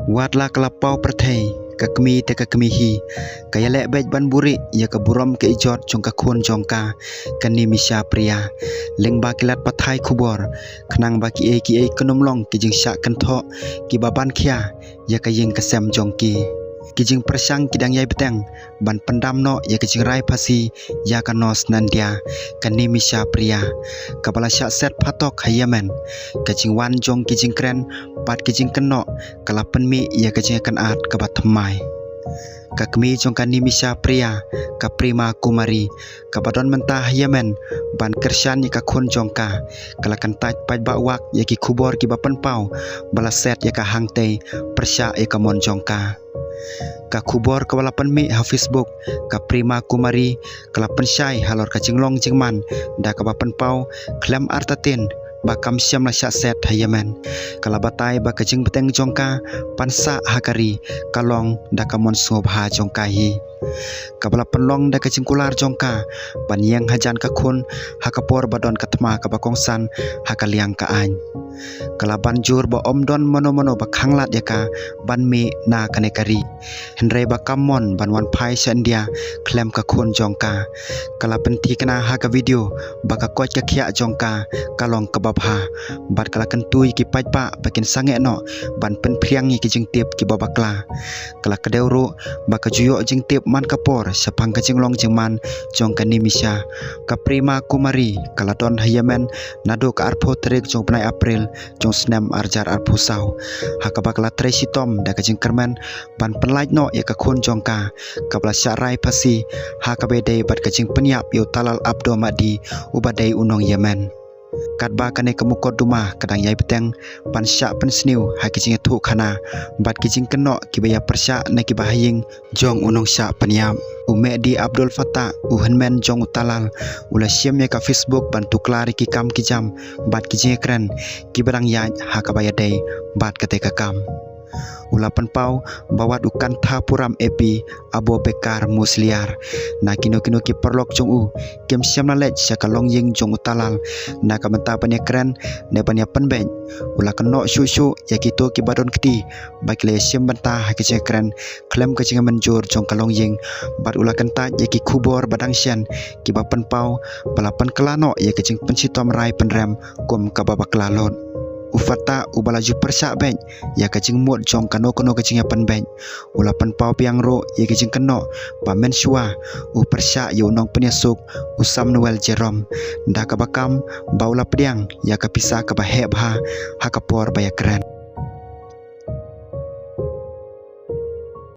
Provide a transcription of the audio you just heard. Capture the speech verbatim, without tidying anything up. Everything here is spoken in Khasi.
Wat la ka la paw pyrthei, ka kmie te ka kmie hi ka ïaleh beit ban buhrieh ïa ka burom ka ijot jong ka khun jong ka, ka Nimisha Priya. Lyngba ki lad pathai khubor, khnang ba kiei kiei kin ym long ki jingshah kynthoh kiba ban khia ïa ka ïing ka sem jong ki. Ki jingpyrshang ki dang ïai bteng ban pyndam noh ïa ka jingrai phasi ïa ka nurse na India, ka Nimisha Priya, kaba la shah set phatok ha Yemen. Ka jingwan jong ki jingkren bad ki jingkynnoh ka la pynmih ïa ka jingkynad kaba thymmai. Ka kmie jong ka Nimisha Priya, ka Prema Kumari, kaba don mynta ha Yemen ban kyrshan ïa ka khun jong ka, ka la kyntait paidbah wak ïa ki khubor kiba pynpaw ba la set ïa ka hangtei pyrshah ïa ka mon jong ka. Ka khubor kaba la pynmih ha Facebook, ka Prema Kumari ka la pynshai halor ka jinglong jingman da kaba pynpaw khlem artatien ba kam shym la shah set ha Yemen. Ka la batai ba ka jingbteng jong ka ban sah ha ka ri ka long da ka mon sngewbha jong ka hi, kaba la pynlong da ka jingkular jong ka ban ïeng hajan ka khun ha ka por ba don ka thma kaba kongsan ha ka liang ka aiñ. Ka la ban jur ba ym don mano mano ba khanglad ïa ka ban mih na kane ka ri, hynrei ba kam mon ban wan phai sha India khlem ka khun jong ka. Ka la pynthikna ha ka video ba ka koit ka khiah jong ka ka long kaba bha, bad ka la kyntu ïa ki paidbah ba kin sangeh noh ban pynphriang ïa ki jingtip kiba bakla. Ka la kdew ruh ba ka ju ïoh jingtip man ka por shaphang ka jinglong jingman jong ka Nimisha. Ka Prema Kumari ka la don ha Yemen naduh ka arphew tarik jong u bnai April jong u snem arhajar arphew saw, ha kaba ka la trei shitom da ka jingkyrmen ban pynlait noh ïa ka khun jong ka, kaba la shah rai phasi ha kaba ïadei bad ka jingpynïap ïa u Talal Abdul Mahdi, uba dei u nong Yemen. Katba kane ka mukotduma ka dang ïai bteng ban shah pynsniew ha ki jingïathuhkhana bad ki jingkynnoh kiba ïapyrshah na kiba ha ïing jong u nongshah pynïap. U Mehdi Abdul Fattah, u hynmen jong u Talal, u la shim ïa ka Facebook ban tuklar ïa ki kam ki jam bad ki jingïakren kiba dang ïaid ha kaba ïadei bad kata ka kam. U la pynpaw ba wat u Kanthapuram MP Abubekar Musliar, na kino kino ki paralok jong u, kim shym la leit sha ka longïing jong u Talal na ka bynta ban ïakren ne ban ïapynbeit. U la kynnoh shuh shuh ïa kito kiba don kti ba ki la ïashim bynta ha ki jingïakren khlem ka jingmynjur jong ka longïing, bad u la kyntait ïa ki khubor ba dang shen kiba pynpaw ba la pynkylla noh ïa ka jingpynshitom rai pynrem kum kaba bakla lut. U Fattah, uba la ju pyrshah beit ïa ka jingmut jong kano kano ka jingïapynbeit, u la pynpaw biang ruh ïa ka jingkynnoh ba mynshuwa u pyrshah ïa u nongpynïasuk, u Samuel Jerome, da kaba kam ba u la pdiang ïa ka pisa kaba heh bha ha ka por ba ïakren.